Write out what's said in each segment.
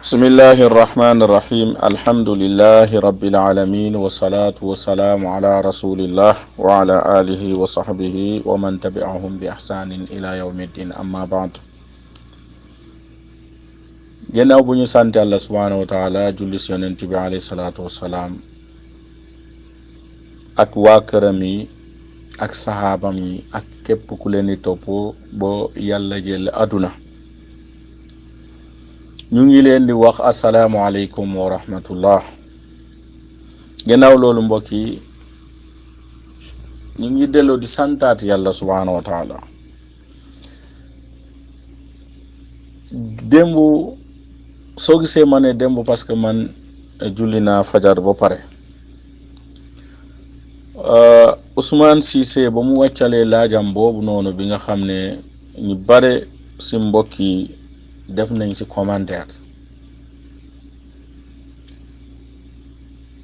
بسم الله الرحمن الرحيم الحمد لله رب العالمين والصلاة والسلام على رسول الله وعلى آله وصحبه ومن تبعهم بإحسان إلى يوم الدين أما بعد جناو بني سانت الله سبحانه وتعالى جلس ينتبه عليه الصلاة والسلام ak waa këram yi ak saxaabam yi ak képp ku leen di topp bo yàlla jël aduna ñu ngi leen di wax assalaamu alaykum wa rahmatullah. gannaaw loolu mbokk yi ñu ngi delloo di santaat yàlla subhanahu wa taala. démb soo gisee ma ne démb parce que man julli naa fajar ba pare. Ousmane Cissé ba mu wàccalee laajam boobu noonu bi nga xam ne ñu bare ci mbokk yi def nañ ci commentaire,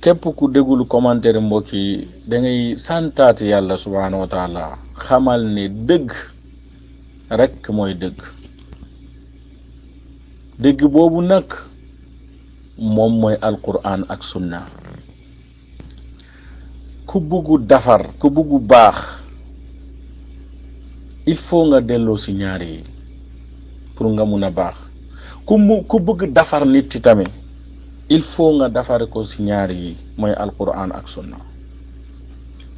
képp ku déggul commentaire mbokk yi da ngay santaat yàlla subhanahu wa taala, xamal ne dëgg rekk mooy dëgg. dëgg boobu nag moom mooy alquran ak sunna. ku buggu dafar, ku buggu baax, il faut nga delloo ci ñaar yi pour nga mun a baax. ku bugg dafar nit ci tamit il faut nga dafare ko ci ñaar yi mooy alquran ak sunna.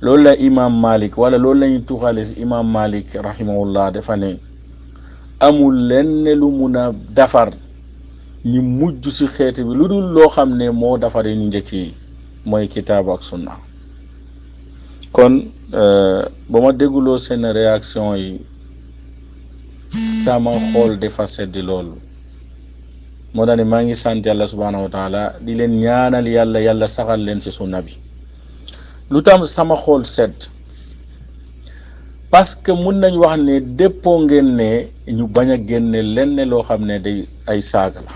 loolu la imam Malik wala loolu lañu tuxale ci imam Malik rahimahullah dafa ne amul lenn lu mun a dafar ñu mujj ci xeet bi lu dul loo xam ne moo dafare ñu njëkk yi mooy kitaabu ak sunna. kon ba ma dégguloo seen réaction yi sama xool dafa sedd loolu. moo tax ne maa ngi sant yàlla subhanahu wa taala di leen ñaanal yàlla saxal leen ci sunna bi. lu tam sama xool sedd parce que mun nañ wax ne déppoo ngeen ne ñu bañ a génne lenn loo xam ne day ay saaga la.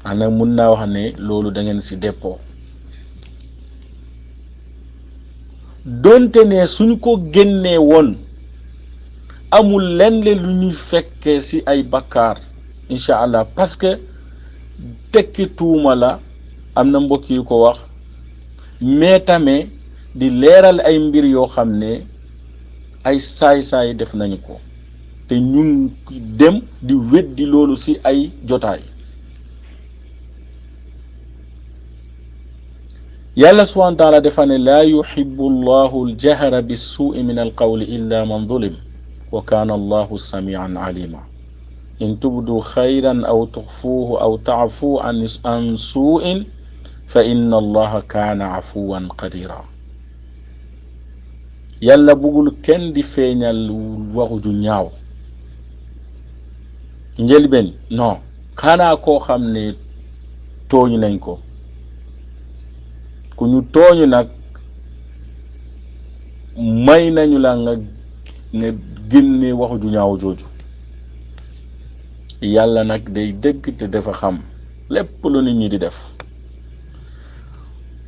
ana mun naa wax ne loolu da ngeen ci déppoo. donte ne suñ ko génnee woon amul lenn lu ñuy fekkee ci ay bakkaar incha allah, parce que tekki tuuma la, am na mbokk yu ko wax, mais tamit di leeral ay mbir yoo xam ne ay saay-saay def nañu ko te ñu dem di weddi loolu ci ay jotaay. yàlla subhanahu wa taala dafa ne laa yuhibbu allahu aljahra bissuui min alqawli illa man zulim wa kaana allahu samian alima in tubdu xayran aw tuxfuuhu aw taafu an suuin fa inna allaha kaana afuwan qadira. yàlla bugul kenn di feeñal waxu ju ñaaw njëlbeen non xanaa koo xam ne tooñ nañ ko. ku ñu tooñu nag may nañu la nga génne waxu ju ñaaw jooju. yàlla nag day dëgg te dafa xam lépp lu nit ñi di def.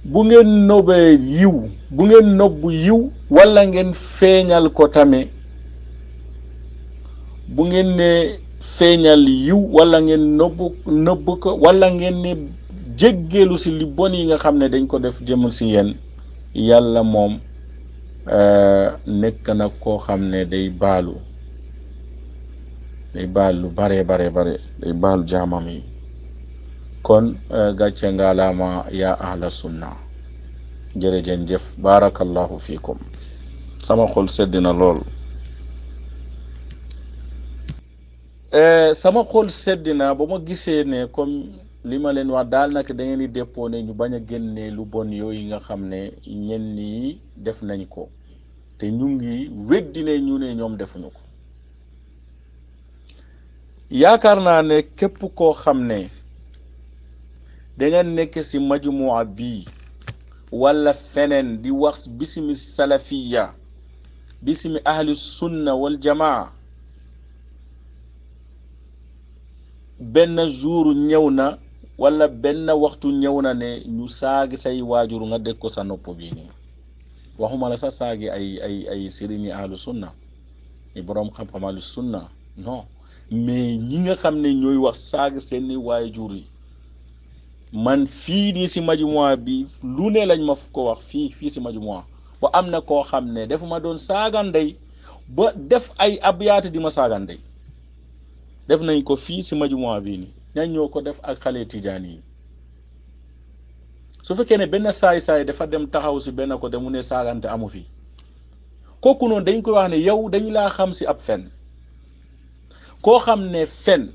bu ngeen nobee yiw, bu ngeen nobbu yiw walla ngeen feeñal ko tamit, bu ngeen ne feeñal yiw walla ngeen nëbb ko walla ngeen ne jéggeelu ci li bon yi nga xam ne dañ ko def jëmul ci yéen, yàlla moom nekk na koo xam ne day baalu lu bare day baalu jaamam yi. kon gàcce ngaalaama yaa ahla sunna, jërëjën jëf, barakallahu fiikum. sama xol sedd na lool. sama xol sedd na ba ma gisee ne comme li ma leen wax daal nag da ngeen di déppoo ne ñu bañ a génne lu bon yooyu nga xam ne ñenn yi def nañ ko te ñu ngi weddi ne ñu ne ñoom defuñu ko. yaakaar naa ne képp koo xam ne da nga nekk ci majmuwa bii walla feneen di wax bismi salafiya, bismi ahli sunna wal jamaa, benn jour ñëw na walla benn waxtu ñëw na ne ñu saagi say waajur nga dégg ko sa nopp bii nii. waxuma la sa saagi ay sëriñi ahlu sunna, ay boroom xam-xam ahlu sunna, non, mais ñi nga xam ne ñooy wax saaga seeni waajur yi man fii nii si majmuwa bi lu ne lañ ma ko wax fii si majmuwa ba am na koo xam ne dafa ma doon saaga ndey ba def ay abyaat di ma saaga ndey def nañ ko fii si majmuwa bii nii ñañ ñoo ko def ak xale tijaan yi su fekkee ne benn saay-saay dafa dem taxaw si benn côté mu ne saagante amu fi kooku noonu dañ koy wax ne yow dañu laa xam si ab fen koo xam ne fen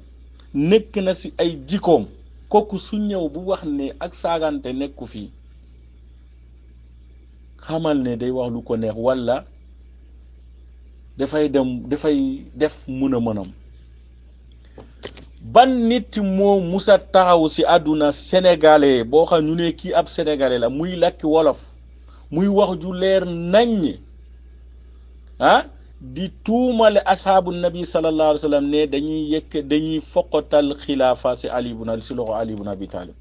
nekk na si ay jikkoom kooku su ñëw bu wax ne ak saagante nekku fii xamal ne day wax lu ko neex walla dafay def mun a mënam ban nit moo musa taxaw si àdduna sénégalais boo xam ñu ne kii ab sénégalais la muy lakki wolof muy wax ju leer naññ di tuumale asxaabu nabi sallallahu alayhi wa sallam ne dañuy foqatal xilaafa si loxo Ali ibn Abi Talib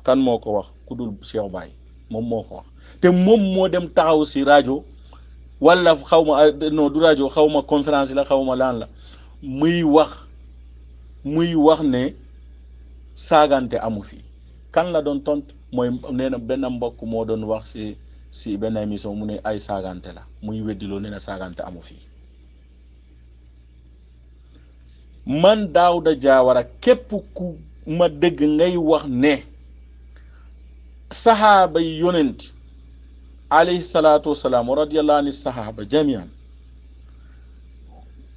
kan moo ko wax ku dul Cheikh Baye moom moo ko wax te moom moo dem taxaw si rajo wala xaw ma non du rajo xaw ma conférence la xaw ma laan la muy wax ne saagante amu fi kan la doon tontu mooy nee na benn mbokk moo doon wax si benn émission mu ne ay saagante la muy weddiloo nee na saagante amu fi man Daouda Diawara képp ku ma dégg ngay wax ne saxaaba yi yonent alayhi salaatu wasalaam wa radiyallahu ani saxaaba jamian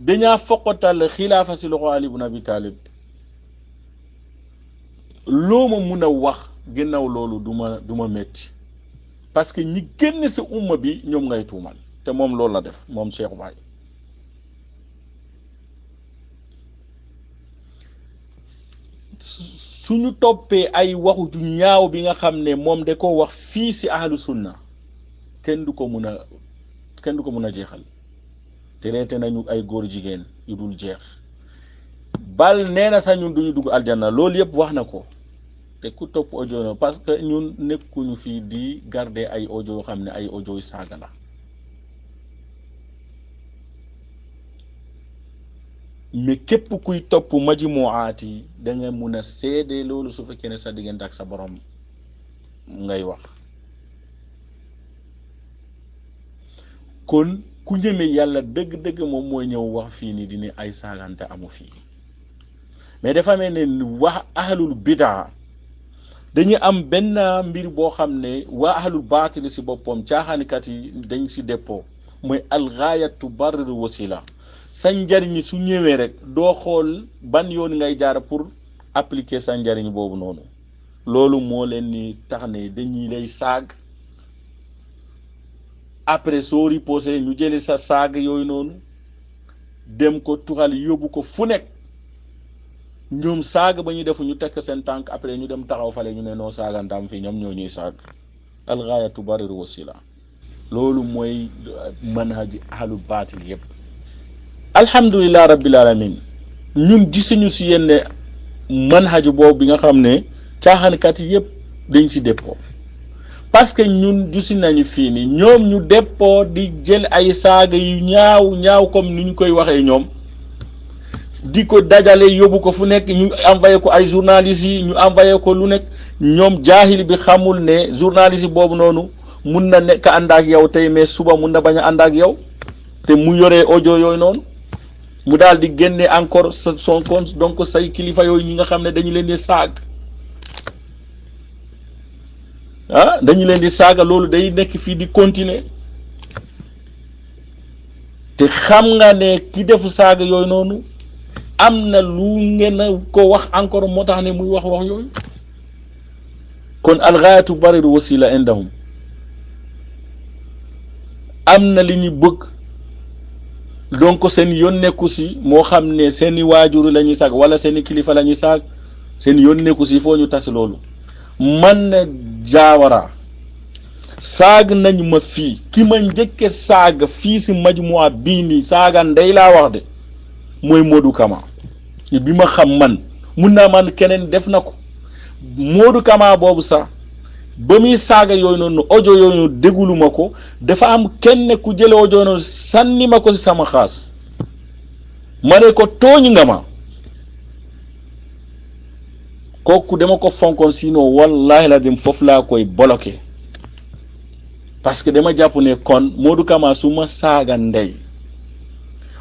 dañaa foqatal xilaafa si loxo Ali ibn Abi Talib loo ma mun a wax gannaaw loolu du ma metti parce que ñi génn sa umma bi ñoom ngay tuumal te moom loolu la def moom Cheikh Baye suñu toppee ay waxu ju ñaaw bi nga xam ne moom da ko wax fii si ahlu sunna kenn du ko mun a jeexal traité nañu ay góor jigéen yu dul jeex bal nee na sax ñun duñu dugg aljanna loolu yëpp wax na ko te ku topp audio na parce que ñun nekkuñu fii di garder ay audio yoo xam ne ay audio yu saaga la mais képp kuy topp majmuwaat yi da nga mun a seede loolu su fekkee ne sa diggante ak sa borom ngay wax kon ku ñeme yàlla dëgg-dëgg moom mooy ñëw wax fii nii di ne ay saagante amu fii mais dafa mel ne wax ahlul bidaa dañu am benn mbir boo xam ne waa ahlul baatil si boppam caaxaanikat yi dañ si dépôt mooy algaayatu barr wasila sa njariñ su ñëwee rek doo xool ban yoon ngay jaar pour appliquer sa njariñ boobu noonu loolu moo leen ni tax ne dañuy lay saag après soo riposé ñu jëli sa saag yooyu noonu dem ko tuxal yóbbu ko fu nekk ñoom saag ba ñu defu ñu tekk seen tànk après ñu dem taxaw fale ñu ne noo saagantaam fii ñoom ñoo ñuy saag algaayatu bariru wasila loolu mooy manhaji ahlul baatil yépp alhamdulilah rabbil alamin ñun gisuñu si yenn manhaj boobu bi nga xam ne caaxaankat yépp dañ si dépôt parce que ñun jusi nañu fii ni ñoom ñu dépôt di jël ay saaga yu ñaaw comme ni ñu koy waxee ñoom di ko dajale yóbbu ko fu nekk ñu envoyé ko ay journalistes yi ñu envoyé ko lu nekk ñoom jaahil bi xamul ne journaliste boobu noonu mun na nekk ànd ak yow tey mais suba mun na bañ a ànd ak yow te mu yoree audio yooyu noonu mu daal di génne encore son compte donc say kilifa yooyu ñi nga xam ne dañu leen di saag dañu leen di saaga loolu day nekk fii di continuer te xam nga ne ki defu saaga yooyu noonu am na lu ngeen a ko wax encore moo tax ne muy wax yooyu kon algaayatu bariru wasila indahum am na li ñu bëgg donc seen yoon nekku si moo xam ne seeni waajur la ñuy saag wala seeni kilifa la ñuy saag seen yoon nekku si foo ñu tas loolu man na Diawara saag nañu ma fii ki ma njëkke saag fii si majmuwa bii nii saaga ndey laa wax de mooy Modou Kama bi ma xam man mun naa man keneen def na ko Modou Kama boobu sax ba muy saaga yooyu noonu audio yooyu noonu déglu ma ko dafa am kenn ku jële audio noonu sànni ma ko si sama xaas ma ne ko tooñ nga ma kooku dama ko fonkoon sinon wallahi la dem foofu laa koy bloqué parce que dama jàpp ne kon Modou Kama su ma saaga ndey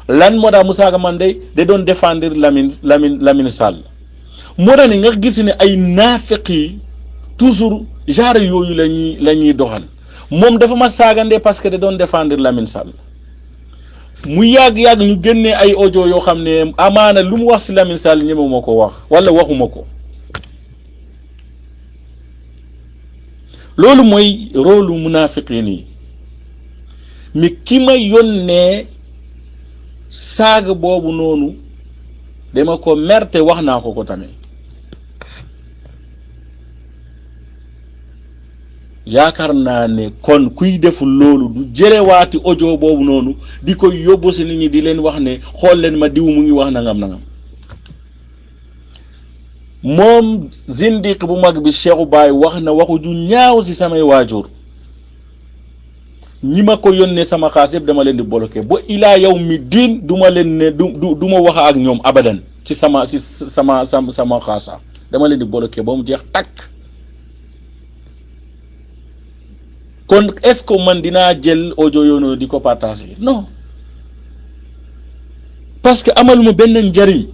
lan moo tax mu saaga man ndey da doon défendre Lamine Sall moo tax ne nga gis ne ay naafeq yi toujours genre yooyu la ñuy doxal moom dafa ma saaga ndey parce que da doon défendre Lamine Sall mu yàgg ñu génnee ay audio yoo xam ne amaana lu mu wax si Lamine Sall ñemewuma ko wax wala waxuma ko. loolu mooy rôle munaafiqiin yi mi ki ma yónnee saaga boobu noonu dama ko merte wax naa ko tamit yaakaar naa ne kon kuy deful loolu du jëlewaati audio boobu noonu di ko yóbbu si nit ñi di leen wax ne xool leen ma diw mu ngi wax nangam moom zindiq bu mag bi Cheikhu Baay wax na waxu ju ñaaw si samay waajur ñi ma ko yónnee sama xaas yëpp dama leen di bloqué ba ilaa yow mi diin du ma leen ne du ma wax ak ñoom abadan ci sama xaasa dama leen di bloqué ba mu jeex takk. kon est-ce que man dinaa jël audio yooyu di ko partager non parce que amaluma benn njariñ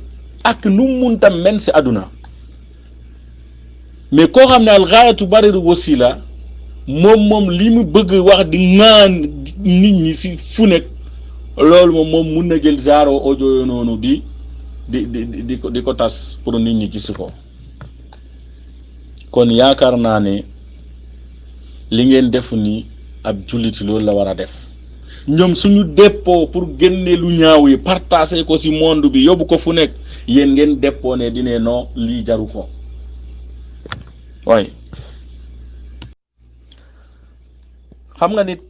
ak nu munta men si àdduna mais koo xam ne al gaayatu barir wasila moom li mu bëgg wax di ŋaan nit ñi si fu nekk loolu moom mun na jël genre audio yooyu noonu di ko tas pour nit ñi gis ko kon yaakaar naa ne li ngeen def ni ab jullit loolu la war a def ñoom suñu dépôt pour génne lu ñaaw yi partager ko ci monde bi yóbbu ko fu nekk yéen ngeen dépôt ne dine non lii jaru ko waaye xam nga nit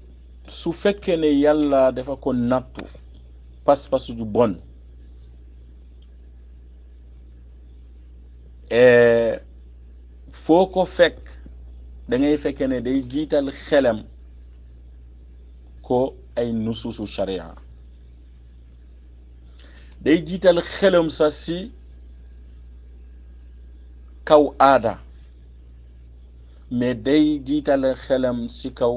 su fekkee ne yàlla dafa ko nattu pas-pas ju bon foo ko fekk da ngay fekkee ne day jiital xelam ko ay nususu sharia day jiital xelam sa si kaw aada mais day jiital xelam si kaw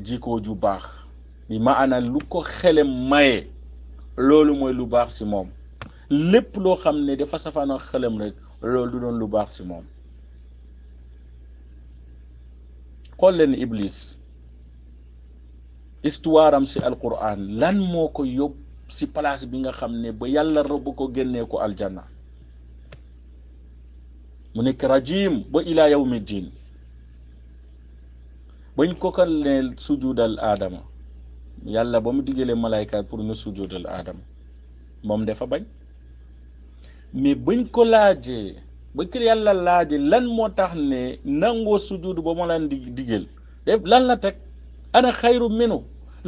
jikko ju baax bi maana lu ko xelam maye loolu mooy lu baax si moom lépp loo xam ne dafa safaanoo xelam rek loolu du doon lu baax si moom. xool leen Iblis histoire am si alquran lan moo ko yóbbu si place bi nga xam ne ba yàlla rëbb ko génnee ko aljanna mu nekk rajim ba ila yawmi din bañ ko kan ne sujudal aadama yàlla ba mu diggalee malayka pour ñu sujudal aadama moom dafa bañ mais bañ ko laajee ba kër yàlla laaje lan moo tax ne nangoo sujud ba ma laan digal def lan la teg ana xayru minu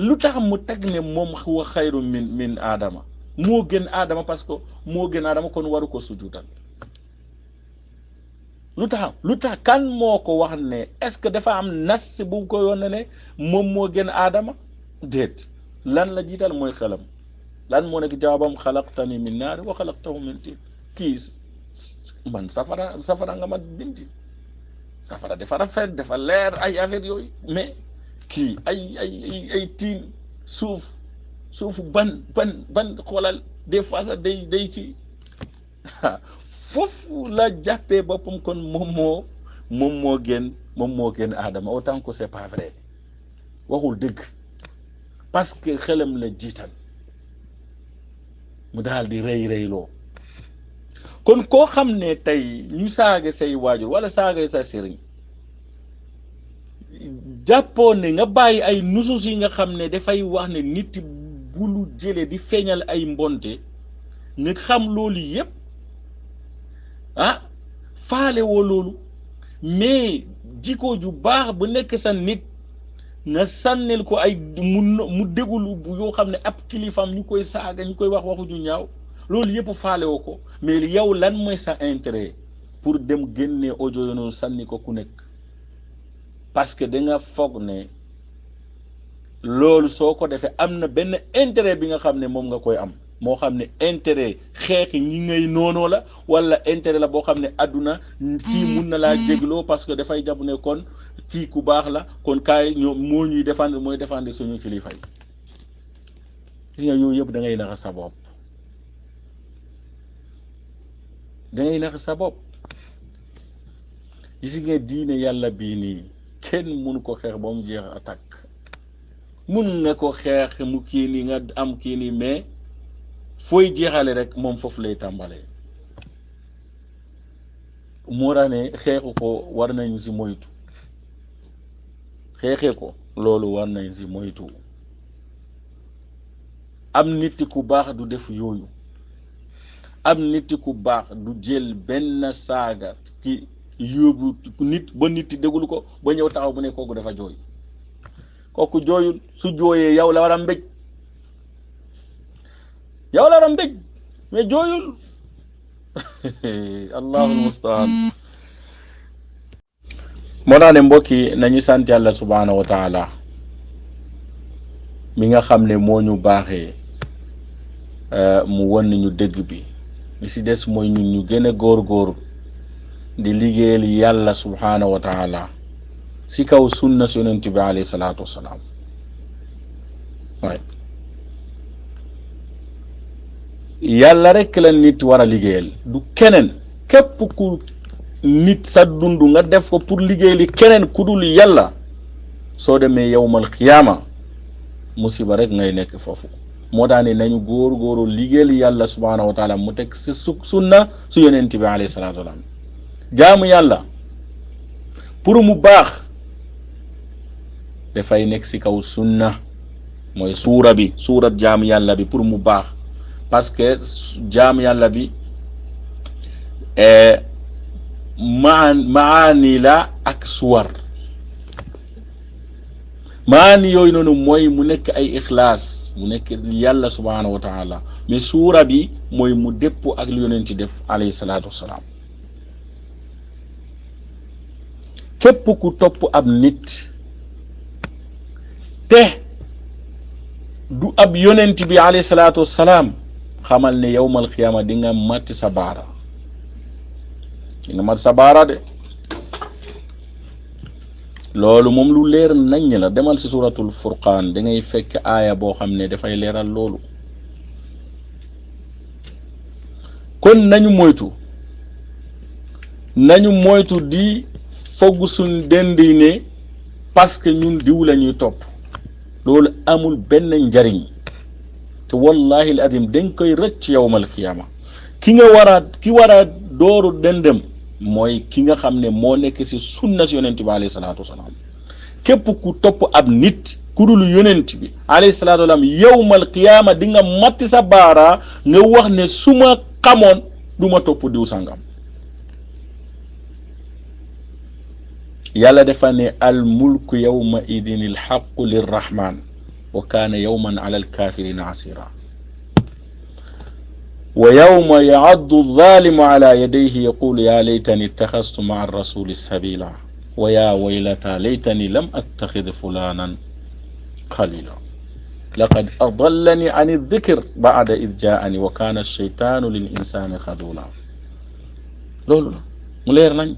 lu tax mu teg ne moom wa xayru min aadama moo gën aadama parce que moo gën aadama kon waru ko sujudal lu tax kan moo ko wax ne est-ce que dafa am nas bu ko yoon ne moom moo gën aadama déet lan la jiital mooy xelam lan moo nekk jawaabam xalaqtani min naar wa xalaqtahu min tiin kii man safara nga ma binti safara dafa rafet dafa leer ay affaire yooyu mais kii ay tiin suuf ban xoolal des fois sax day kii foofu la jàppee boppam kon moom moo gën aadama autant que c'est pas vrai waxul dëgg parce que xelam la jiital mu daal di rëyloo kon koo xam ne tey ñu saaga say waajur wala saaga sa sëriñ jàppoo ne nga bàyyi ay nusus yi nga xam ne dafay wax ne nit bu lu jëlee di feeñal ay mbonte nga xam loolu yépp faale woo loolu mais jikko ju baax bu nekk sa nit nga sànnil ko ay mu déglu bu yoo xam ne ab kilifam ñu koy saaga ñu koy wax waxu ju ñaaw loolu yëpp faale woo ko mais yow lan mooy sa intérêt pour dem génne audio yo noonu sànni ko ku nekk parce que da nga foog ne loolu soo ko defee am na benn intérêt bi nga xam ne moom nga koy am moo xam ne intérêt xeex ñi ngay noonoo la wala intérêt la boo xam ne àdduna kii mun na laa jégloo parce que dafay jàpp ne kon kii ku baax la kon kaay ñoom moo ñuy défendre mooy défendre suñu kilifa yi. gis nga yooyu yëpp da ngay nax sa bopp gis nga diine yàlla bii nii kenn mënu ko xeex ba mu jeex attaque mun nga ko xeex mu kii nii nga am kii nii mais fooy jeexale rek moom foofu lay tàmbalee. moo tax ne xeexu ko war nañu si moytu xeexee ko loolu war nañ si moytu. am nit ku baax du def yooyu am nit ku baax du jël benn saaga ki yóbbu nit ba nit déglu ko ba ñëw taxaw bu ne kooku dafa jooy kooku jooyul su jooyee yow la war a mbéj mais jooyul allahul mustaan. moo tax ne mbokk yi nañu sant yàlla subhaanahu wa taala mi nga xam ne moo ñu baaxee mu won ñu dëgg bi li si des mooy ñun ñu gën a góor di liggéeyal yàlla subhaanahu wa taala si kaw sunna si yonent bi alayhi salaatu wasalaam. waaye yàlla rek la nit war a liggéeyal du keneen. képp ku nit sa dund nga def ko pour liggéeyali keneen ku dul yàlla soo demee yawmal qiyaama musiba rek ngay nekk foofu. moo tax ne nañu góor liggéeyal yàlla subhaanahu wa taala mu teg si sunna su yonent bi alayhi salaatu wasalaam. jaamu yàlla pour mu baax dafay nekk si kaw sunna mooy suurat jaamu yàlla bi pour mu baax parce que jaamu yàlla bi maani la ak suwar maani yooyu noonu mooy mu nekk ay ixlaas mu nekk yàlla subhaanahu wa taala mais suura bi mooy mu dépp ak li yonent ci def alayhi salaatu wasalaam. képp ku topp ab nit te du ab yonent bi alayhi salaatu wasalaam xamal ne yawmal qiyaama di nga mat sa baara de loolu moom lu leer nañ la. demal si suratul furqaan da ngay fekk aaya boo xam ne dafay leeral loolu. kon nañu moytu di fogg suñ dendi ne parce que ñun diw la ñuy topp loolu amul benn njariñ te wallahi al adim dañ koy rëcc yawmal qiyaama. ki war a dooru dendem mooy ki nga xam ne moo nekk si sunna si yonent bi alayhi salaatu wasalaam. képp ku topp ab nit ku dul yonent bi alayhi salaatu wasalaam yawmal qiyaama di nga matti sa baara nga wax ne su ma xamoon du ma topp diw sangam. yàlla dafa ne al mulku yawma idin al haqqu lirrahman wa kaana yawman ala al kafirina asira. wa yawma ya'addu adh-dhalimu ala yadayhi yaqulu ya laytani ittakhadhtu ma'a ar-rasuli sabila wa ya waylata laytani lam attakhidh fulanan khalila laqad adallani 'ani adh-dhikr ba'da idh ja'ani wa kana ash-shaytanu lil insani khadula. loolu mu leer nañ.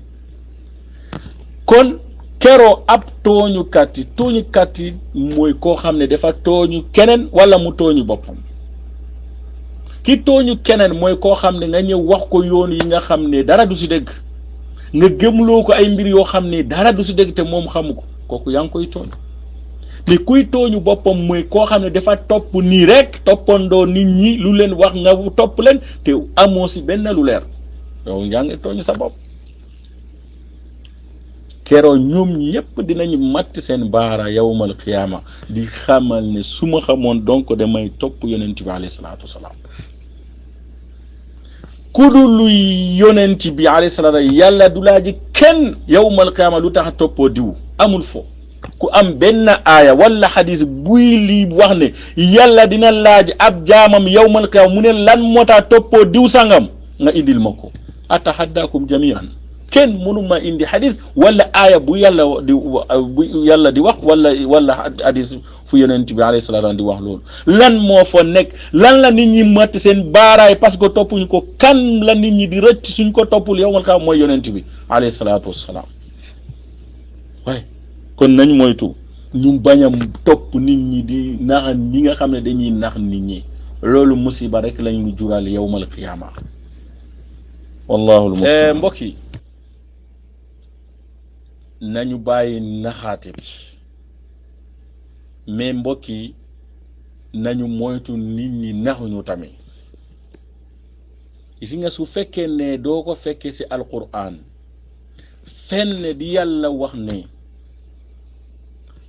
kon keroo ab tooñukat yi mooy koo xam ne dafa tooñu keneen wala mu tooñu boppam. ki tooñu keneen mooy koo xam ne nga ñëw wax ko yoon yi nga xam ne dara du si dégg nga gëmloo ko ay mbir yoo xam ne dara du si dégg te moom xamu ko kooku yaa ngi koy tooñ. mais kuy tooñu boppam mooy koo xam ne dafa topp nii rek toppandoo nit ñi lu leen wax nga topp leen te amoo si benn lu leer yow yaa ngi tooñu sa bopp. keroo ñoom ñëpp dinañu matt seen baara yawmal qiyaama di xamal ne su ma xamoon donc damay topp yonent bi alayhi salaatu wasalaam. ku dul yonent bi alayhi salaatu yàlla du laaj kenn yawmal qiyaama lu tax toppoo diw amul fo ku am benn aaya wala xadis buy lii wax ne yàlla dina laaj ab jaamam yawmal qiyaama mu ne lan moo tax toppoo diw sangam nga indil ma ko. atahaddaakum jami'an kenn mënuma indi hadis wala aaya bu yàlla di wax wala hadis fu yonent bi alayhi salaatu di wax loolu. lan moo fa nekk lan la nit ñi matt seen baaraay parce que toppuñu ko, kan la nit ñi di rëcc suñ ko toppul yawmal qiyaama mooy yonent bi alayhi salaatu wassalaam. waaye kon nañ moytu ñu bañ a topp nit ñi di nax ñi nga xam ne dañuy nax nit ñi, loolu musiba rek lañ lu jural yawmal qiyaama. wallaahu al-musta'aan. mbokk yi nañu bàyyi naxaate bi, mais mbokk yi nañu moytu nit ñi naxuñu tamit. gis nga su fekkee ne doo ko fekkee ci alquran fenn di yàlla wax ne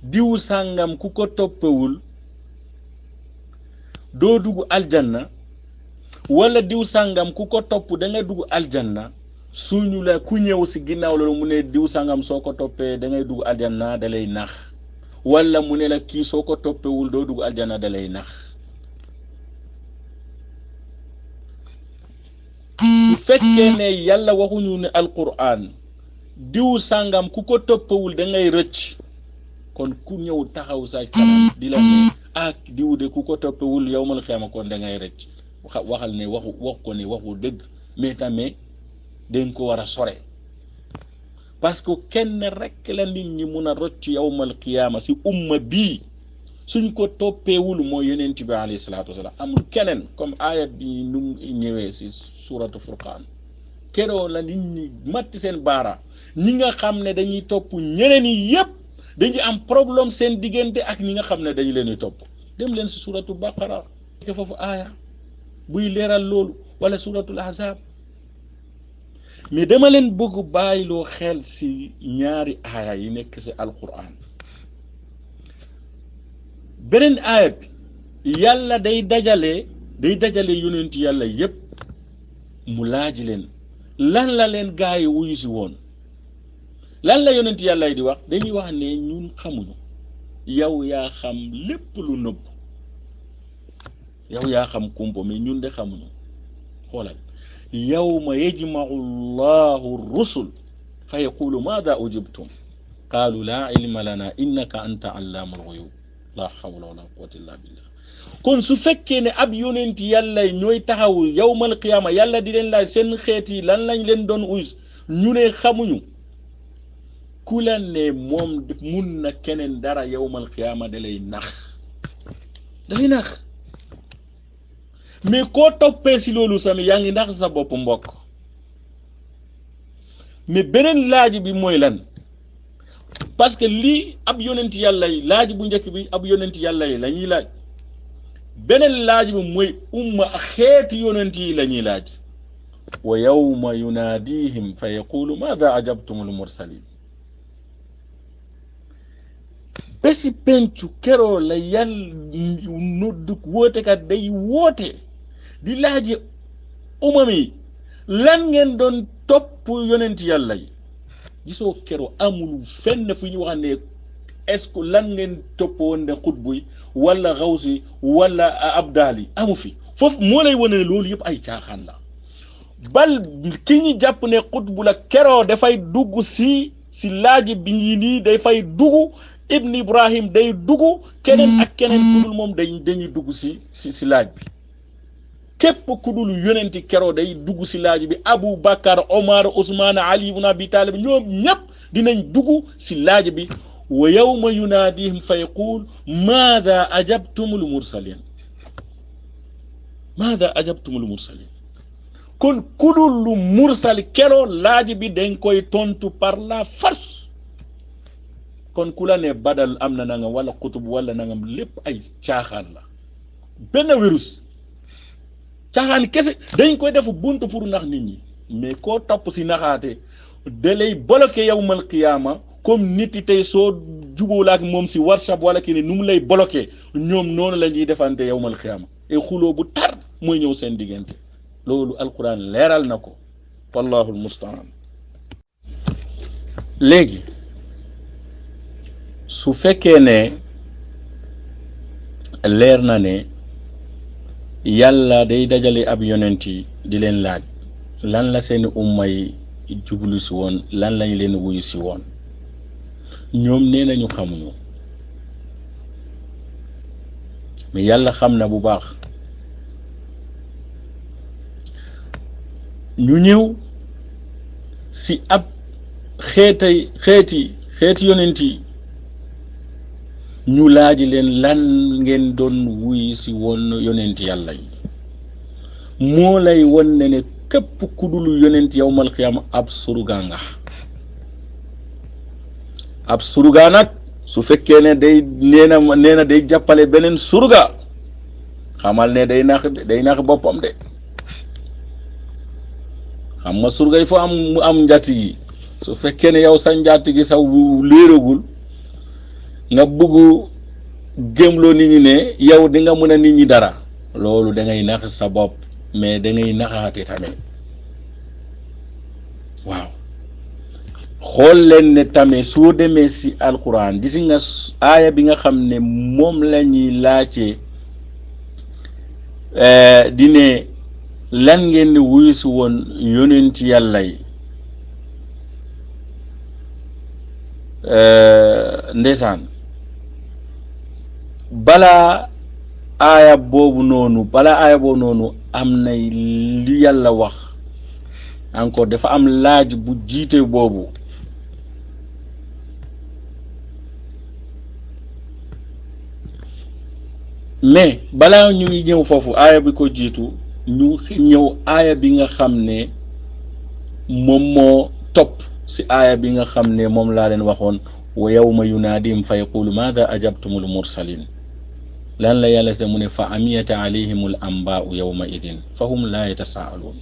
diw sàngam ku ko toppewul doo dugg aljanna, wala diw sàngam ku ko topp da ngay dugg aljanna, suñu la ku ñëw ci ginnaaw loolu mu ne diw sàngam soo ko toppee da ngay dugg aljanna, da lay nax. wala mu ne la kii soo ko toppewul doo dugg aljanna, da lay nax. su fekkee ne yàlla waxuñu ne alquran diw sàngam ku ko toppewul da ngay rëcc, kon ku ñëw taxaw sa kanam di la ne diw de ku ko toppewul yawmal qiyaama kon da ngay rëcc, waxal ne wax ko ne waxu dëgg, mais tamit dañ ko war a sore, parce que kenn rek la nit ñi mun a rëcc yawmal qiyaama si umma bii suñ ko toppeewul mooy yonent bi alayhi salaatu wasalaam. amul keneen, comme aaya bi nu ñëwee si suratu furqaan, keroo la nit ñi matt seen baara. ñi nga xam ne dañuy topp ñeneen yi yépp dañuy am problème seen diggante ak ñi nga xam ne dañu leen di topp. dem leen si suratu baqara ke foofu aaya buy leeral loolu, wala suratul ahzab. mais dama leen bëgg bàyyiloo xel si ñaari aaya yi nekk si alquran. beneen aaya bi yàlla day dajale yonent yàlla yépp mu laaj leen lan la leen gaa yi wuyu si woon. lan la yonent yàlla yi di wax? dañuy wax ne ñun xamuñu, yow yaa xam lépp lu nëbb, yow yaa xam kumpo, mais ñun de xamuñu. xoolal, yawma yajma'u llahu rusul fa yaqulu maada ujibtum qaalu laa ilma lana innaka anta allaamul ghuyub la hawla wala quwwata illa billah. kon su fekkee ne ab yonent yàlla ñooy taxaw yawmal qiyaama, yàlla di leen laaj seen xeet yi lan lañ leen doon uys, ñu ne xamuñu, ku la ne moom mun na keneen dara yawmal qiyaama da lay nax, mais koo toppee si loolu sami yaa ngi nax sa bopp mbokk. mais beneen laaj bi mooy lan? parce que lii ab yonent yàlla yi laaj bu njëkk bi ab yonent yàlla yi la ñuy laaj, beneen laaj bi mooy umma xeeti yonent yi la ñuy laaj. wa yawma yunaadihim fa yaqulu maada ajabtumul mursalin. bési pencu keroo la yàlla noddu wootekat day woote di laaje umam yi lan ngeen doon topp yonent yàlla yi. gisoo keroo amul fenn fu ñu wax ne est-ce que lan ngeen toppoon ne xutbu yi wala xawsi wala abdaal yi, amu fi. foofu moo lay wane ne loolu yëpp ay caaxaan la. bal ki ñu jàpp ne xutbu la keroo dafay dugg si laaj bi ngi nii dafay dugg. Ibn Ibrahim day dugg, keneen ak keneen ku dul moom dañuy dugg si laaj bi. képp ku dul yonenti keroo day dugg si laaj bi. Abu Bakar, Omar, Ousmane, Ali ibn Abi Talib ñoom ñëpp dinañ dugg si laaj bi. wa yawma yunaadihim fa yaqul maada ajabtumul mursalin, maada ajabtumul mursalin. kon ku dul lu mursal keroo laaj bi dañ koy tontu par la force. kon ku la ne badal am na nangam wala xutub wala nangam lépp ay caaxaan la, benn virus caaxaan kese. dañ koy def buntu pour nax nit ñi, mais koo topp si naxaate da lay bloqué yawmal qiyaama. comme nit yi tey soo jubóo ak moom si WhatsApp wala kii ne nu mu lay bloqué, ñoom noonu la ñuy defante yawmal qiyaama. et xuloo bu tar mooy ñëw seen diggante. loolu alquran leeral na ko, wallahu almustaan. léegi su fekkee ne leer na ne yàlla day dajale ab yonent yi di leen laaj lan la seeni umma yi jublu si woon, lan lañ leen wuyu si woon. ñoom nee nañu xamuñu, mais yàlla xam na bu baax. ñu ñëw si ab xeeti yonent yi, ñu laaj leen lan ngeen doon wuy si woon yonent yàlla yi. moo lay won ne képp ku dul yonent yawmal qiyaama ab surga nga. ab surga nag su fekkee ne day nee na day jàppale beneen surga, xamal ne day nax boppam de. xam nga surga yi foo am njaati gi. su fekkee ne yow sa njaati gi saw léeragul, nga bëgg gëmloo nit ñi ne yow di nga mën a nit ñi dara, loolu da ngay nax sa bopp, mais da ngay naxaate tamit. waaw, xool leen ne tamit soo demee si alquran gis nga aaya bi nga xam ne moom la ñuy laajte di ne lan ngeen di wuyu si woon yonent yàlla yi. ndeysaan, balaa aaya boobu noonu am na li yàlla wax encore, dafa am laaj bu jiite boobu. mais balaa ñu ngi ñëw foofu aaya bi ko jiitu, ñu ñëw aaya bi nga xam ne moom moo topp si aaya bi nga xam ne moom laa leen waxoon, wa yawma yunaadihim fa yaqulu maada ajabtumul mursalin. lan la yàlla se mu ne fa amiyata alayhimul ambaau yawma idin fa hum laa yatasaaluun.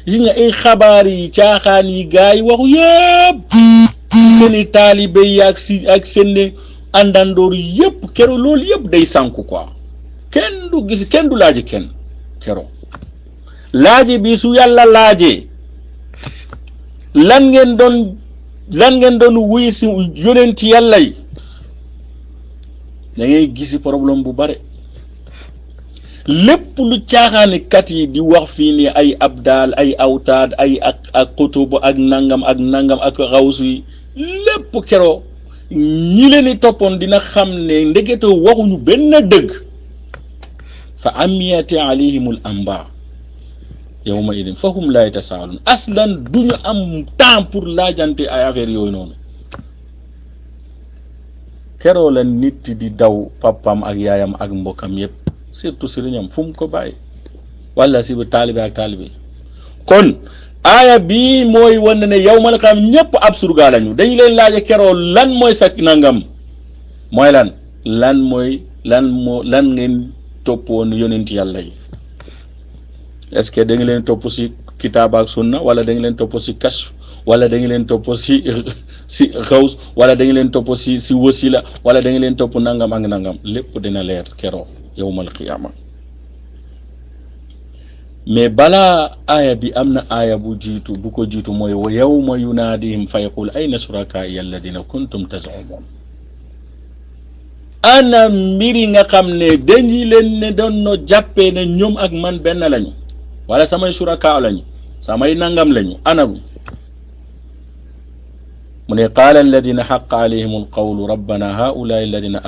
gis nga ay xabaar yi caaxaan yi gaa yi waxu yëpp seeni taalibe yi ak seen àndandoor yëpp kero loolu yëpp day sànku quoi. kenn du gis, kenn du laaje kenn kero. laaje bi su yàlla laajee lan ngeen doon wuy si yonent yàlla yi, da ngay gisi problème bu bare. lépp lu caaxaani kat yi di wax fii ni ay abdal, ay awtaad, ay ak xutub ak nangam ak xawsu yi, lépp kero ñi leen di toppoon dina xam ne ndekete waxuñu benn dëgg. fa amiyati alayhimul amba yawma idin fa hum laa yatasaalun. aslan duñu am temps pour laajante ay affaire yooyu noonu. keroo la nit di daw papam ak yaayam ak mbokkam yépp, surtout sëriñam fu mu ko bàyyi, wala si taalibe ak taalibe. kon aaya bii mooy wane ne yawmal qiyaama ñëpp ab surga lañu. dañu leen laaje keroo lan mooy sa nangam, mooy lan ngeen toppoon yonent yàlla yi. est-ce que da nga leen topp si kitaab ak sunna, wala da nga leen topp si kashf, wala da nga leen topp si xaws, wala da nga leen topp si wasila, wala da nga leen topp nangam ak nangam. lépp dina leer keroo yawmal qiyaama. mais balaa aaya bi am na aaya bu ko jiitu mooy wa yawma yunaadihim fa yaqul ayna shurakaai alladina kuntum tazumun. ana mbiri nga xam ne dañu leen ne doon no jàppee ne ñoom ak man benn lañu, wala samay shuraka lañu, samay nangam lañu, anabu. mu ne qaala alladina xaqa alayhim alqawlu rabbana haulaai alladina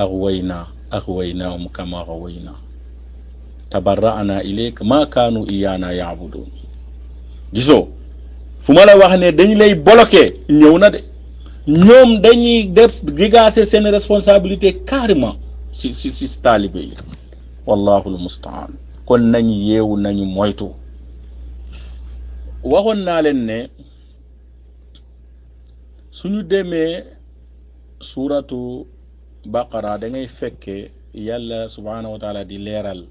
aghwaynaahum kama ghawayna tabarra'na ilayka ma kaanu iyaana yaabudun. gisoo fu ma la wax ne dañu lay bloqué, ñëw na de. ñoom dañuy def dégager seen responsabilité carrément si taalibe yi. wallahu almustaan. kon nañ yeewu, nañu moytu. waxoon naa leen ne suñu demee suuratu baqara da ngay fekke yàlla subhaanahu wa taala di leeral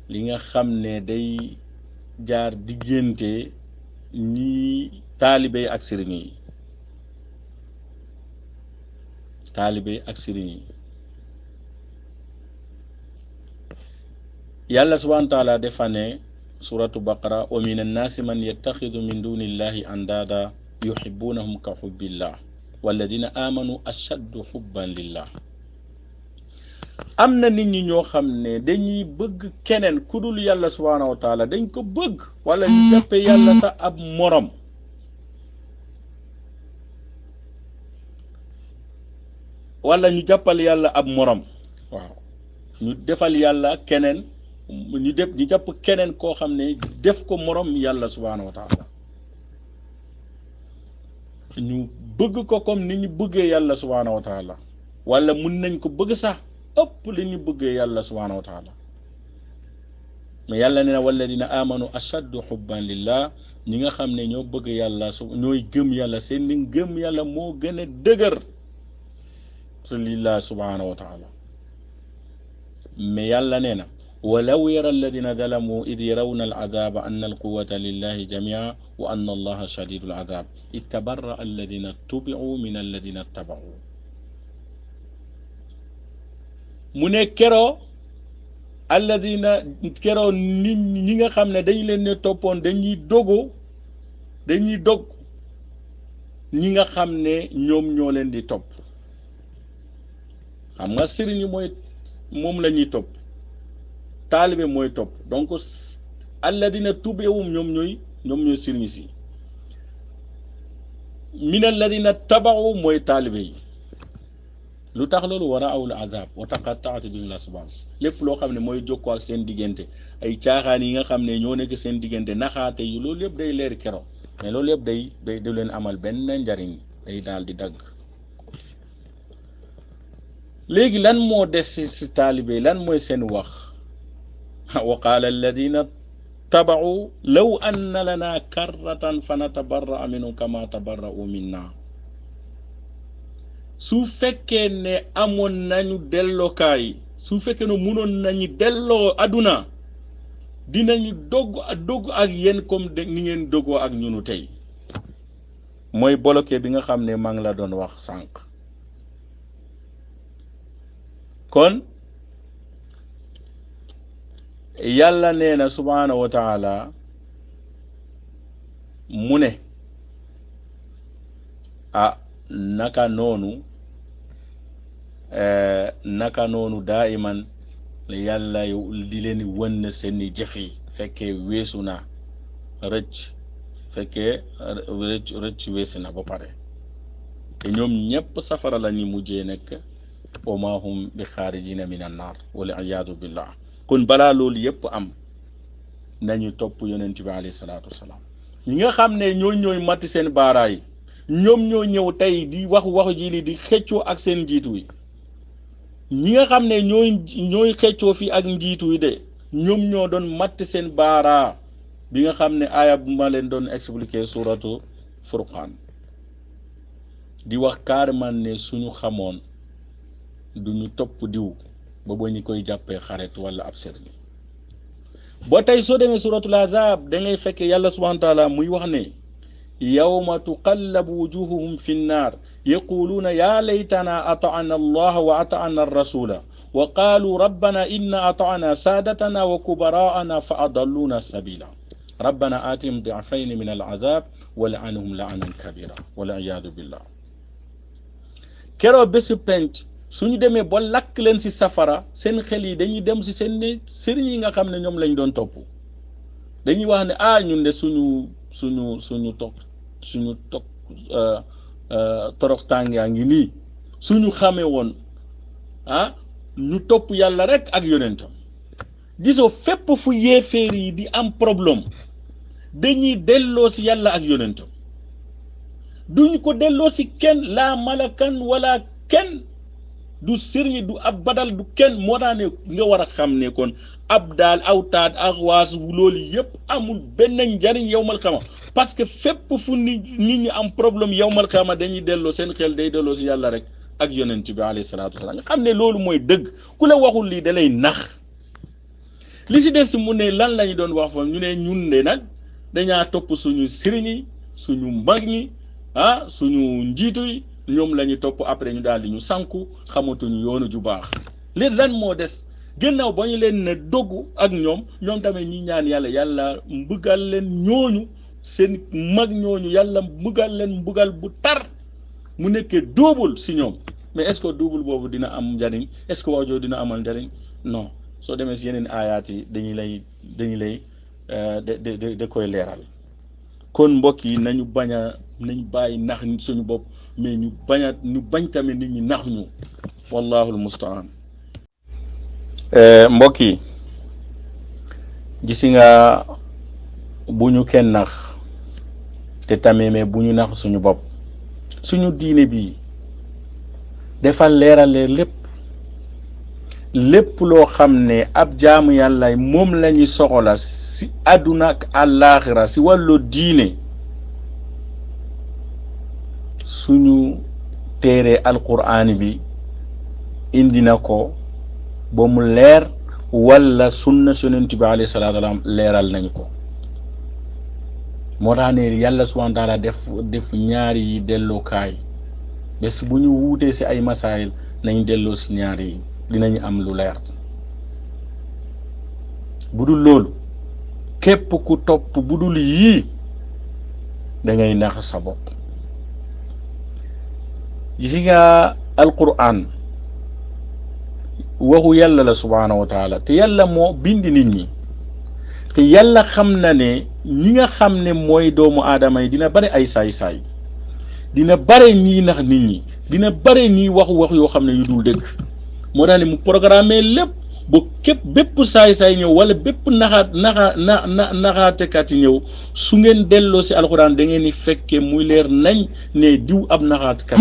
li nga xam ne day jaar diggante ñi taalibe ak sëriñ yi. yàlla subhaanahu wa taala dafa ne suratu baqara wa min annaasi man yattaxidu min dunillahi andaada yuhibbunahum ka hubbillah walladina amanu ashaddu hubban lillah. am na nit ñi ñoo xam ne dañuy bëgg keneen ku dul yàlla subhaanahu wa taala dañ ko bëgg wala ñu jàppe yàlla sax ab morom wala ñu jàppal yàlla ab morom waaw ñu defal yàlla keneen ñu jàpp keneen koo xam ne def ko morom yàlla subhaanahu wa taala ñu bëgg ko comme ni ñu bëggee yàlla subhaanahu wa taala wala mun nañ ko bëgg sax ëpp li ñu bëggee yàlla subhaanahu wa taala mais yàlla nee na walladina amanu ashaddu hubban lillah ñi nga xam ne ñoo bëgg yàlla ñooy gëm yàlla seen ni gëm yàlla moo gën a dëgër su lillah subhaanahu wa taala mais yàlla nee na walaw yara alladina zalamu id yarawna al adaba anna al quwata lillahi jamia wa anna allaha shadidu al adab ittabarra alladina tubiu min alladina tabau mu ne keroo alladina keroo nit ñi nga xam ne dañ leen ne toppoon dañuy dog ñi nga xam ne ñoom ñoo leen di topp xam nga sëriñ mooy moom la ñuy topp taalibe mooy topp donc alladina tubewum ñoom ñooy sëriñ si min alladina tabaxu mooy taalibe yi lu tax loolu war a awul azab wa taqatta'at bihim al-asbab lépp loo xam ne mooy jokkoo ak seen diggante ay caaxaan yi nga xam ne ñoo nekk seen diggante naxaate yu loolu yëpp day leer kero mais loolu yëpp day du leen amal benn njariñ day daal di dagg léegi lan moo des si taalibe lan mooy seen wax wa qaala alladina taba'u law anna lana karratan fanatabarra'a minhum kama tabarra'u minna su fekkee ne amoon nañu dellookaay su fekkee ne munoon nañu delloo aduna dinañu dogg ak yéen comme ni ngeen doggoo ak ñunu tey mooy bloqué bi nga xam ne maa ngi la doon wax sànq kon yàlla nee na subhaanahu wa taala mu ne naka noonu daiman yàlla di leen wën seeni jëf yi fekkee weesu na rëcc weesu na ba pare te ñoom ñépp safara la ñu mujjee nekk wa ma hum bi xaarijina min an naar wal iyaadu billah kon balaa loolu yépp am nañu topp yonent bi alayhi salaatu wasalaam ñi nga xam ne ñooy matti seen baaraay ñoom ñoo ñëw tey di waxu ji li di xëccoo ak seen njiitu yi ñi nga xam ne ñooy xëccoo fii ak njiitu yi de ñoom ñoo doon matti seen baaraa bi nga xam ne aaya bu ma leen doon expliquer suratu furqaan di wax carrément ne suñu xamoon duñu topp diw ba ñu koy jàppee xarit wala ab sëriñ ba tey soo demee suratul azab da ngay fekk yàlla subhanahu wa taala muy wax ne yawma tuqallabu wujuhuhum fi nnaar yaquluuna ya laytana ata'na allah wa ata'na ar-rasula wa qalu rabbana inna ata'na sadatana wa kubara'ana fa adalluna as-sabila rabbana atihim di'fayn min al-azab wa la'anhum la'nan kabira wal iyadu billah kero bésu penc suñu demee ba lakk leen ci safara seen xel yi dañuy dem ci seen sëriñ yi nga xam ne ñoom lañ doon topp dañuy wax ne ñun de suñu torox tàngaa ngi nii suñu xamee woon ñu topp yàlla rek ak yonentam gisoo fépp fu yéeféer yi di am problème dañuy delloo ci yàlla ak yonentam duñ ko delloo ci kenn laa malakan wala kenn du sëriñ du ab badal du kenn moo tax ne nga war a xam ne kon ab daal awtaat ak waas loolu yëpp amul benn njariñ yowmal xama parce que fépp fu nit ñi am problème yowmal xama dañuy delloo seen xel day delloo si yàlla rek ak yonent bi alayhi salaatu wasalaam nga xam ne loolu mooy dëgg ku la waxul lii da lay nax li si des mu ne lan la ñu doon wax fa ñu ne ñun de nag dañaa topp suñu sëriñ yi suñu mag ñi suñu njiitu yi ñoom la ñu topp après ñu daal di ñu sànku xamatuñu yoonu ju baax léegi lan moo des gannaaw ba ñu leen ne dogg ak ñoom tamit ñi ñaan yàlla mbugal leen ñooñu seen mag ñooñu yàlla mbugal leen mbugal bu tar mu nekkee dóobul si ñoom mais est-ce que double boobu dina am njariñ est-ce que wax jooju dina amal njariñ non soo demee si yeneen aayaat yi dañu lay da koy leeral. kon mbokk yi nañu bàyyi nax suñu bopp mais ñu bañ tamit nit ñi nax ñu wallaahu almustaan. mbokk yi gis nga bu ñu kenn nax te tamit mais bu ñu nax suñu bopp suñu diine bi defal leerale lépp loo xam ne ab jaamu yàlla moom la ñu soxla si àdduna ak àllaaxira si wàllu diine suñu téere alquraan bi indi na ko ba mu leer wala sunna yonent bi alayhi salaatu wa salaam leeral nañ ko. moo tax ne yàlla subhaanahu wa taala def ñaari yi dellookaay bés bu ñu wuutee si ay masaayil nañ delloo si ñaari yi dinañ am lu leer. bu dul loolu képp ku topp bu dul yii da ngay nax sa bopp. gis nga alquran waxu yàlla la subhaanahu wa taala te yàlla moo bindi nit ñi te yàlla xam na ne ñi nga xam ne mooy doomu aadama yi dina bare ay saay-saay dina bare ñii nax nit ñi dina bare ñii wax yoo xam ne yu dul dëgg moo tax ne mu programme lépp ba bépp saay-saay ñëw wala bépp naxaatekat yi ñëw su ngeen delloo si alxuraan da ngeen di fekkee muy leer nañ ne diw ab naxaatkat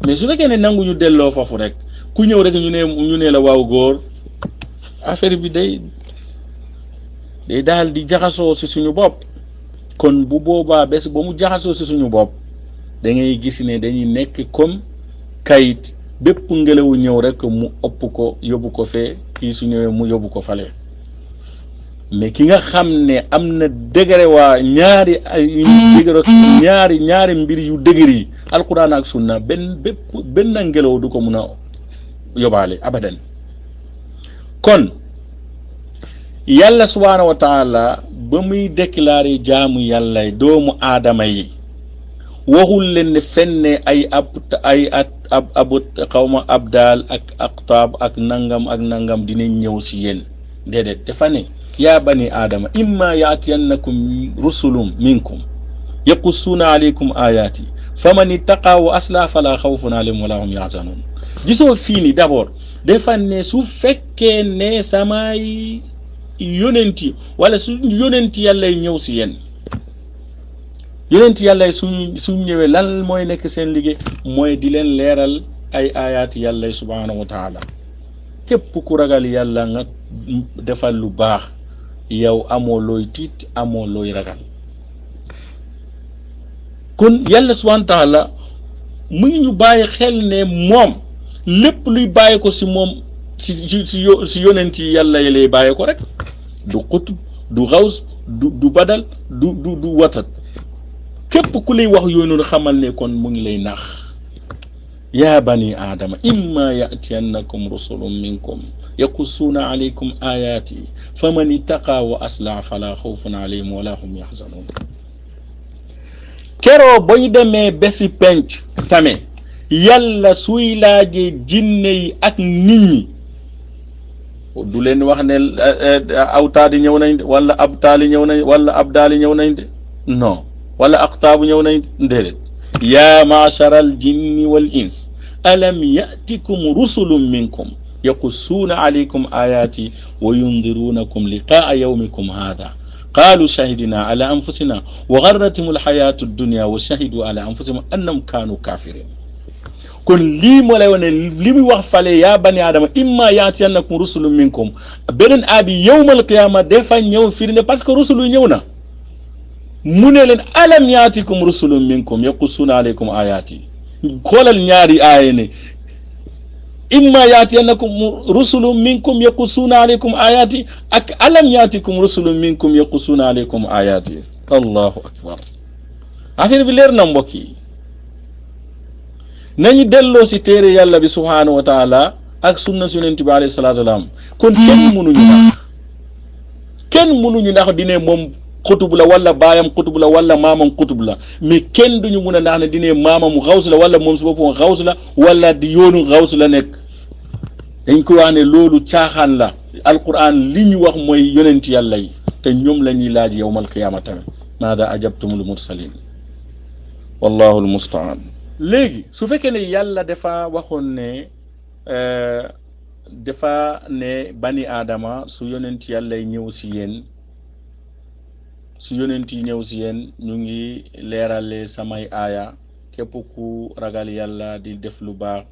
mais su fekkee ne nangu ñu delloo foofu rek ku ñëw rek ñu ne la waaw góor affaire bi day daal di jaxasoo si suñu bopp. kon bu boobaa bés ba mu jaxasoo si suñu bopp da ngay gis ne dañuy nekk comme kayit bépp ngelawu ñëw rek mu ëpp ko yóbbu ko fee kii su ñëwee mu yóbbu ko fale. mais ki nga xam ne am na dëgëre waa ñaari mbir yu dëgër yi alquran ak sunna benn ngelaw du ko mun a yóbbaale abadan. kon yàlla subhaanahu wa taala ba muy déclaré jaamu yàlla doomu aadama yi waxul leen ne fenne ay xawma abdaal ak aqtaab ak nangam dinañ ñëw si yéen déedéet dafa ne yaa bani aadama imma yaatiyannakum rusulum minkum yaqussuuna alaykum ayaati faman ittaqa wa asla fala xawfun alayhim wala hum yaxzanun. gisoo fii ni d'abord dafa ne su fekkee ne samay yonenti wala su yonenti yàlla ñëw si yéen yonenti yàlla suñ ñëwee lan mooy nekk seen liggéey mooy di leen leeral ay ayaati yàlla subhaanahu wa taala. képp ku ragal yàlla nga defal lu baax yow amoo looy tiit amoo looy ragal. kon yàlla subhaanahu wa taala mu ngi ñu bàyyi xel ne moom lépp luy bàyyi ko si moom si yonent yi yàlla yi lay bàyyi ko rek du xutub du xaws du badal du watat. képp ku lay wax yooyu noonu xamal ne kon mu ngi lay nax. yaa bani aadama imma yatiyannakum rusulun minkum yaqussuuna alaykum ayaati faman ittaqa wa aslah fala xawfun alayhim wala hum yaxzanun. keroo boy demee bési penc tamit yàlla suy laajee jinne yi ak nit ñi du leen wax ne awtaadi ñëw nañ de wala abtaali ñëw nañ wala abdaali ñëw nañ de non wala aqtaabu ñëw nañ déedéet. yaa maachara al jinni wal ins alam yatikum rusulun minkum yaqussuuna alaykum ayaati wa yundiruunakum liqaa yawmikum haada qaalu shahidna ala anfusina wa garrathum alxayaatu dunya wa shahidu ala anfusihim annahum kaanu kafirin. kon lii moo lay wane li muy wax fale yaa bani aadama imma yaatiyannakum rusulun minkum beneen abi yawmal qiyaama dafa ñëw firnde parce que rusulu ñëw na. mu ne leen alam yaatikum rusulun minkum yaqussuuna alaykum ayaati xoolal ñaari aaya ne imma yaatiyannakum rusulun minkum yaqussuuna alaykum ayaati ak alam yaatikum rusulun minkum yaqussuuna alaykum ayaati. allahu akbar affaire bi leer na mbokk yi nañu delloo si téere yàlla bi subhaanahu wa taala ak sunna yonent bi alayhi salaatu wa salaam. kon kenn mënuñu nax dine moom xutub la wala baayam xutub la wala maamam xutub la mais kenn duñu mun a ndax ne dine maamam xaws la wala moom si boppam xaws la wala di yoonu xaws la nekk. dañ ko wax ne loolu caaxaan la. alquran li ñu wax mooy yonent yàlla yi te ñoom la ñuy laaj yawmal qiyaama tamit maada ajabtumul mursalin wallahu almustaan. léegi su fekkee ne yàlla dafa waxoon ne dafa ne bani aadama su yonent yàlla yi ñëw si yéen su yonent yi ñëw si yéen ñu ngi leerale samay aaya képp ku ragal yàlla di def lu baax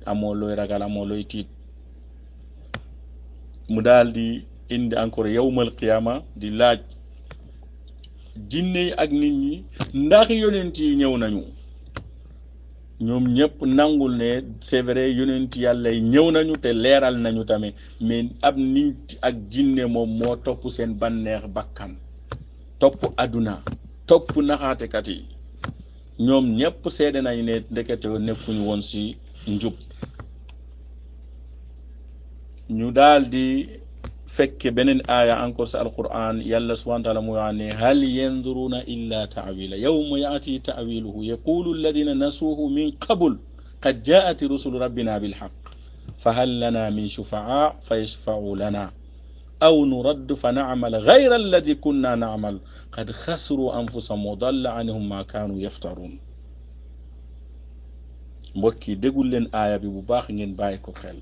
amoo looy ragal amoo looy tiit. mu daal di indi encore yawmal qiyaama di laaj jinne yi ak nit ñi ndax yonent yi ñëw nañu. ñoom ñëpp nangul ne c'est vrai yonent yàlla yi ñëw nañu te leeral nañu tamit mais ab nit ak jinne moom moo topp seen banneex bakkan topp àdduna topp naxaatekat yi ñoom ñëpp seede nañ ne ndekete nekkuñu woon ci njub. ñu daal di fekke beneen aaya encore sa alquran yàlla subhanahu wa taala mu wax ne hal yanzuruna illa ta'wila yawma ya'ti ta'wiluhu yaqulu alladhina nasuhu min qabl qad ja'at rusulu rabbina bil haqq fa hal lana min shufa'a fayashfa'u lana aw nuraddu fa na'mal ghayra alladhi kunna na'mal qad khasiru anfusahum wa dalla anhum ma kanu yaftarun. mbokk yi dégul leen aaya bi bu baax ngeen bàyyi ko xel.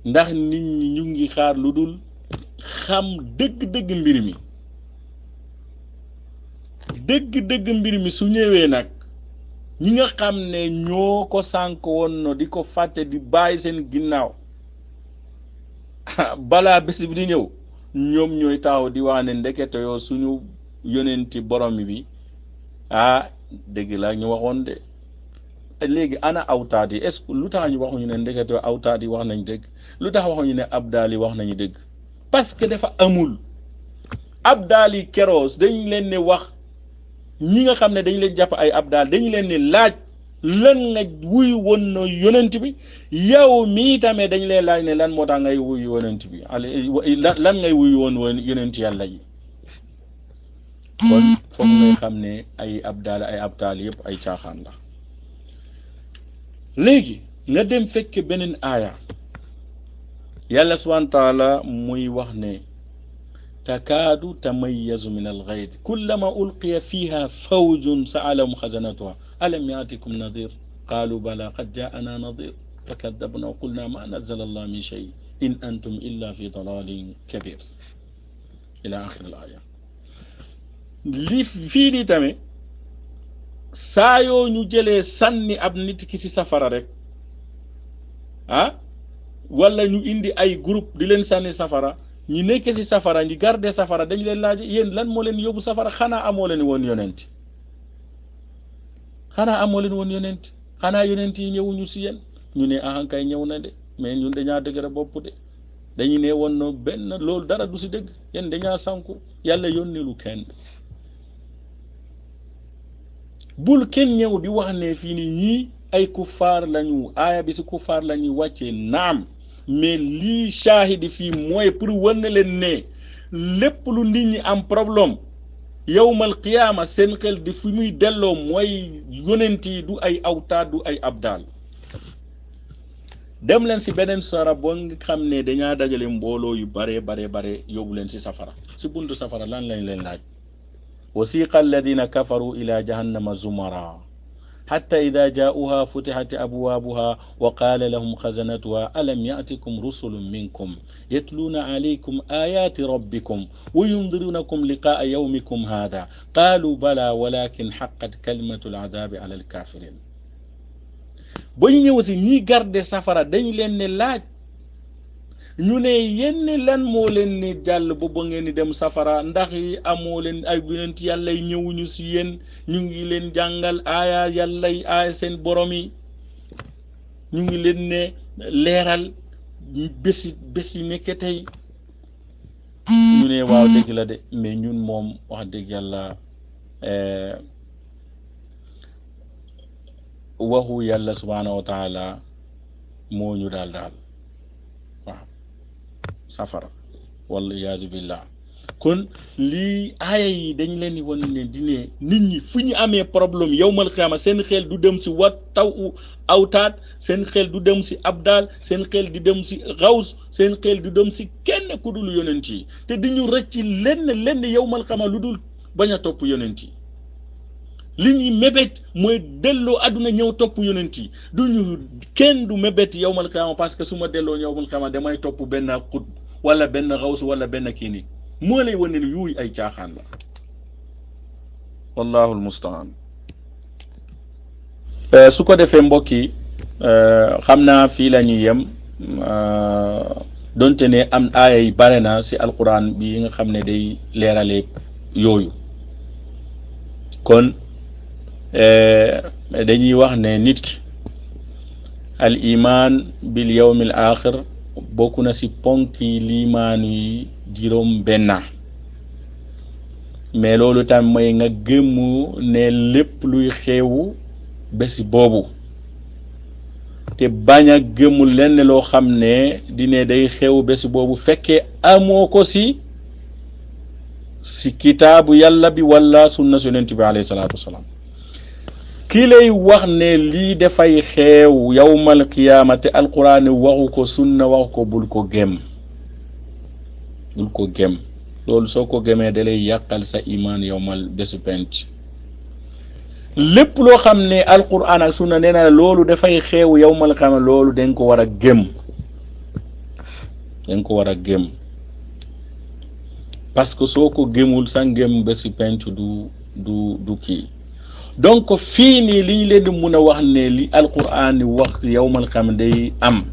ndax nit ñi ñu ngi xaar lu dul xam dëgg-dëgg mbir mi dëgg-dëgg mbir mi su ñëwee nag ñi nga xam ne ñoo ko sànk woon no di ko fàtte di bàyyi seen ginnaaw balaa bés bi di ñëw ñoom ñooy taxaw di wax ne ndekete yoo suñu yonenti borom bi dëgg la ñu waxoon de. léegi ana awtaat yi est-ce que lu tax ñu waxuñu ne ndekete awtaat yi wax nañ dëgg lu tax waxuñu ne abdaal yi wax nañu dëgg parce que dafa amul. abdaal yi keroos dañ leen ne wax ñi nga xam ne dañ leen jàpp ay abdaal dañu leen ne laaj lan nga wuyu woon na yonent bi yow mii tamit dañ leen laaj ne lan moo tax ngay wuyu yonent bi lan ngay wuyu woon yonent yàlla yi. kon foog ngay xam ne ay abdaal yëpp ay caaxaan la. léegi nga dem fekk beneen aaya yàlla subhanahu wa taala muy wax ne takaadu tamayyazu min al-ghayz kullama ulqiya fiha fawjun sa'alahum khazanatuha alam ya'tikum nadhir qalu bala qad ja'ana nadhir fakadhabna wa qulna ma nazzala Allah min shay in antum illa fi dalalin kabir ila akhir al-aya. li fii di tamit saa yoo ñu jëlee sànni ab nit ki ci safara rek wala ñu indi ay groupe di leen sànni safara ñi nekk ci safara ñi garder safara dañu leen laaj yéen lan moo leen yóbbu safara xanaa amoo leen woon yonent xanaa yonent yi ñëwuñu ci yéen ñu ne kay ñëw na de mais ñun dañaa dëgër bopp de dañu ne woon no benn loolu dara du ci dëgg yéen dañaa sànku yàlla yónneelu kenn. bul kenn ñëw di wax ne fii ni ñii ay kufaar lañu aaya bi ci kufaar lañuy wàccee naam mais lii shahidi fii mooy pour wan leen ne lépp lu nit ñi am problème yawmal qiyaama seen xel di fi muy delloo mooy yonent yi du ay awtaad du ay abdaal. dem leen ci beneen sara boo nga xam ne dañaa dajale mbooloo yu bare yóbbu leen ci safara ci buntu safara lan lañ leen laaj. وسيق الذين كفروا إلى جهنم زمرا حتى إذا جاءوها فتحت أبوابها وقال لهم خزنتها ألم يأتكم رسل منكم يتلون عليكم آيات ربكم وينذرونكم لقاء يومكم هذا قالوا بلى ولكن حقت كلمة العذاب على الكافرين. بني نيوسي ني غارد سفارا دنج لين لاج ñu ne yenn lan moo leen ni jàll ba ngeen di dem safara ndax yi amoo leen ay yonent yàlla yi ñëwuñu ci yéen ñu ngi leen jàngal aaya yàlla yi aaya seen borom yi ñu ngi leen ne leeral bési nekke tey ñu ne waaw dëgg la de mais ñun moom wax dëgg yàlla waxu yàlla subhanahu wa taala moo ñu daal waaw safara wal iyaadu billah kon lii aaya yi dañ leen di wan ne di ne nit ñi fu ñu amee problème yawmal qiyaama seen xel du dem si wat taw awtaat seen xel du dem si abdal seen xel di dem si xaws seen xel du dem si kenn ku dul yonent yi te di ñu rëcc lenn yawmal qiyaama lu dul bañ a topp yonent yi li ñuy mébét mooy delloo àdduna ñëw topp yonent yi du ñu kenn du mébét yawmal qiyaama parce que su ma delloo yawmal qiyaama damay topp benn xut wala benn xaws wala benn kii nii moo lay wane ne yuuy ay caaxaan la wallahu almustaan su ko defee mbokk yi xam naa fii la ñuy yem donte ne am aaya yi bare na si alquran bi nga xam ne day leerale yooyu kon dañuy wax ne nit ki al iman bil yawm al axir bokk na si ponki liimaanu yi juróom benna mais loolu tam mooy nga gëmmu ne lépp luy xewu bési boobu te bañ a gëmmu lenn loo xam ne dine day xewu bési boobu fekkee amoo ko si kitaabu yàlla bi wala sunna yonent bi alayhi salaatu wasalaam kii lay wax ne lii dafay xeew yawmal qiyaama te alquran waxu ko sunna waxu ko bul ko gëm loolu soo ko gëmee da lay yàqal sa iman yawmal bésu penc lépp loo xam ne alquran ak sunna nee na loolu dafay xeew yawmal qiyaama loolu dañ ko war a gëm parce que soo ko gëmul sa ngëm bésu penc du kii donc fii nii li ñu leen di mun a wax ne li alquran wax yawmal qiyaama day am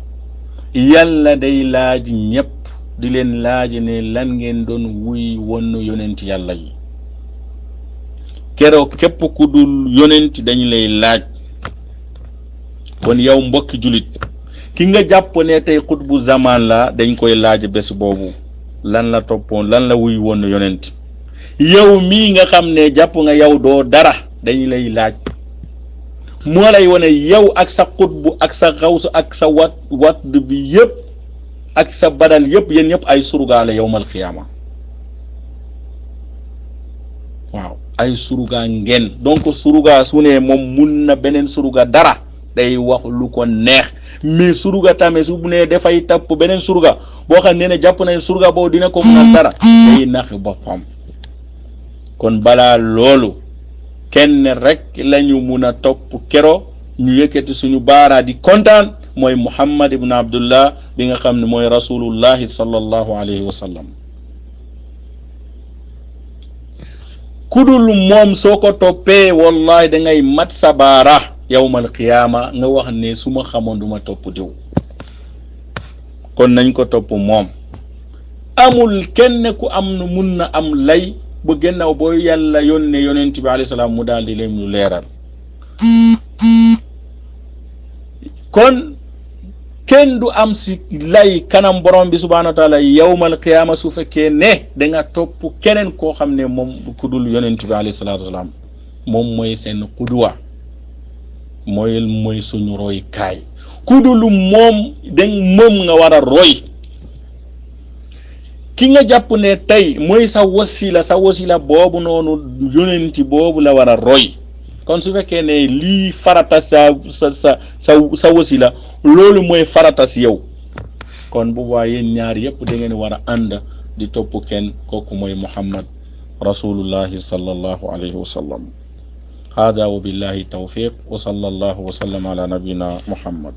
yàlla day laaj ñëpp di leen laaj ne lan ngeen doon wuy won yonent yàlla yi keroog képp ku dul yonent dañu lay laaj kon yow mbokki julit ki nga jàpp ne tey xutbu zaman la dañ koy laaj bés boobu lan la toppoon lan la wuy won yonent yow mii nga xam ne jàpp nga yow doo dara dañu lay laaj moo lay wane yow ak sa xutbu ak sa xawsu ak sa wat bi yëpp ak sa badal yëpp yéen ñëpp ay surga la yawmal qiyaama waaw ay surga ngeen donc surga su ne moom mun na beneen surga dara day wax lu ko neex mais surga tamit su ne dafay tapp beneen surga boo xam ne jàpp nañ surga boobu dina ko mun a dara day nax boppam kon balaa loolu kenn rek lañu mun a topp kero ñu yëkkati suñu baaraa di kontaan mooy Muhammad ibn Abdullah bi nga xam ne mooy rasulullahi sallallahu alayhi wa sallam kudul moom soo ko toppee wallahi da ngay mat sa baara yawmal qiyaama nga wax ne su ma xamoon du ma topp diw kon nañ ko topp moom amul kenn ku am na mun na am lay bu gennaaw boo yàlla yónne yonent bi alayhi salaam mu daal di leen lu leeral kon kenn du am si lay kanam borom bi subhanahu wa taala yawmal qiyaama su fekkee ne da nga topp keneen koo xam ne moom ku dul yonent bi alayhi salaatu wasalaam moom mooy seen qudwa mooy suñu roy kaay ku dul moom moom nga war a roy ki nga jàpp ne tey mooy sa wasila boobu noonu yonenti boobu la war a roy kon su fekkee ne lii farata sa wasila loolu mooy farata si yow kon bu baax yéen ñaar yëpp da ngeen war a ànd di topp kenn kooku mooy Muhammad rasulullahi sallallahu alayhi wa sallam hada wa billahi tawfiq wa sallallahu wa sallam ala nabina Muhammad